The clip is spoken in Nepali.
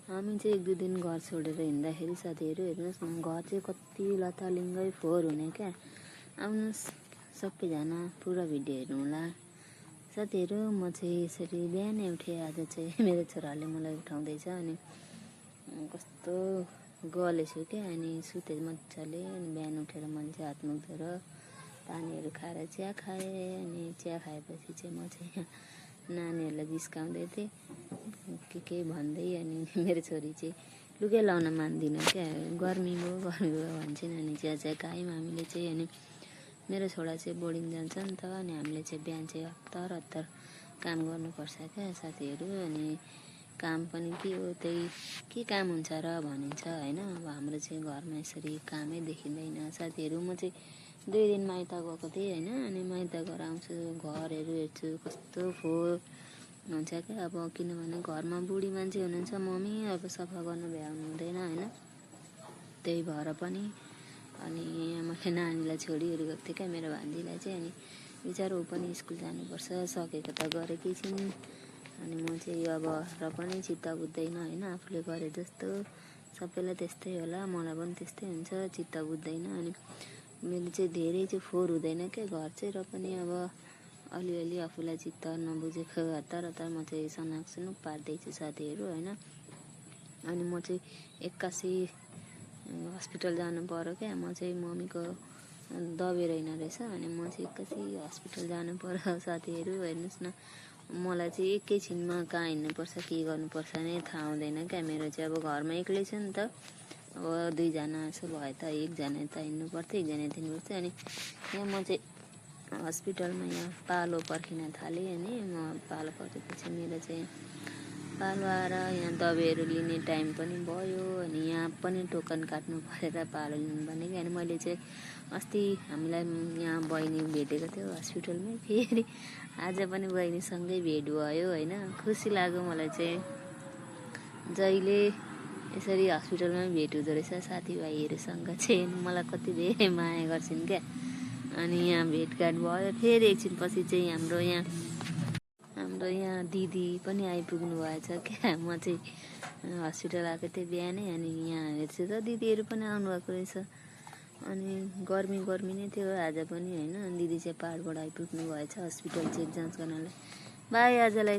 हामी चाहिँ एक दुई दिन घर छोडेर हिँड्दाखेरि साथीहरू हेर्नुहोस् न, घर चाहिँ कति लथालिङ्गै फोहोर हुने क्या। आउनुहोस् सबैजना पुरा भिडियो हेर्नुहोला। साथीहरू म चाहिँ यसरी बिहानै उठेँ। आज चाहिँ मेरो छोराले मलाई उठाउँदैछ अनि कस्तो गलेछु क्या। अनि सुतेँ मजाले। अनि बिहान उठेर मैले चाहिँ हात मुख धोएर पानीहरू खाएर चिया खाएँ। अनि चिया खाएपछि चाहिँ म चाहिँ नानीहरूलाई जिस्काउँदै थिएँ के भन्दै। अनि मेरो छोरी चाहिँ लुगा लाउन मान्दिनँ क्या, गर्मी भयो भन्छन्। अनि चिया खायौँ हामीले चाहिँ। अनि मेरो छोरा चाहिँ बोर्डिङ जान्छ नि त। अनि हामीले चाहिँ बिहान चाहिँ हतार काम गर्नुपर्छ क्या साथीहरू। अनि काम पनि के हो, त्यही के काम हुन्छ र भनिन्छ होइन। अब हाम्रो चाहिँ घरमा यसरी कामै देखिँदैन साथीहरू। म चाहिँ 2 दिन माइत गएको थिएँ होइन। अनि माइत गएर आउँछु, घरहरू हेर्छु कस्तो फोहोर हुन्छ क्या। अब किनभने घरमा बुढी मान्छे हुनुहुन्छ, मम्मी अब सफा गर्न भ्याउनु हुँदैन होइन। त्यही भएर पनि अनि मैले नानीलाई छोडीहरू गएको थिएँ क्या, मेरो भान्जीलाई चाहिँ। अनि बिचारा ऊ पनि स्कुल जानुपर्छ, सकेको त गरेकै छिन्। अनि म चाहिँ अब र पनि चित्त बुझ्दैन होइन। आफूले गरे जस्तो सबैलाई त्यस्तै होला, मलाई पनि त्यस्तै हुन्छ, चित्त बुझ्दैन। अनि मेरो चाहिँ धेरै चाहिँ फोहोर हुँदैन क्या घर चाहिँ। र पनि अब अलिअलि आफूलाई चित्त नबुझेको हतार म चाहिँ सनाकसुनुक पार्दैछु साथीहरू होइन। अनि म चाहिँ 81 हस्पिटल जानु पर्यो क्या। म चाहिँ मम्मीको दबेर होइन रहेछ। अनि म चाहिँ 81 हस्पिटल जानु पर्यो साथीहरू। हेर्नुहोस् न, मलाई चाहिँ एकैछिनमा कहाँ हिँड्नुपर्छ के गर्नुपर्छ नै थाहा हुँदैन क्या। मेरो चाहिँ अब घरमा एक्लै छु नि त। अब 2 जना यसो भए त 1 जना त हिँड्नु पर्थ्यो, 1 जना हिँड्नुपर्छ। अनि यहाँ म चाहिँ हस्पिटलमा यहाँ पालो पर्खिन थालेँ। अनि म पालो परेपछि मेरो चाहिँ पालो आएर यहाँ दबाईहरू लिने टाइम पनि भयो। अनि यहाँ पनि टोकन काट्नु परेर पालो लिनु भने। अनि मैले चाहिँ अस्ति हामीलाई यहाँ बहिनी भेटेको थियो हस्पिटलमै, फेरि आज पनि बहिनीसँगै भेट भयो होइन। खुसी लाग्यो मलाई चाहिँ, जहिले यसरी हस्पिटलमै भेट हुँदो रहेछ साथीभाइहरूसँग चाहिँ। मलाई कति धेरै माया गर्छन् क्या। अनि यहाँ भेटघाट भयो। फेरि एकछिनपछि चाहिँ हाम्रो यहाँ दिदी पनि आइपुग्नु भएछ क्या। म चाहिँ हस्पिटल आएको थिएँ बिहानै। अनि यहाँ हेर्छु त दिदीहरू पनि आउनुभएको रहेछ। अनि गर्मी नै थियो आज पनि होइन। दिदी चाहिँ पाहाडबाट आइपुग्नु भएछ हस्पिटल चेक जाँच गर्नलाई। बाई आजलाई।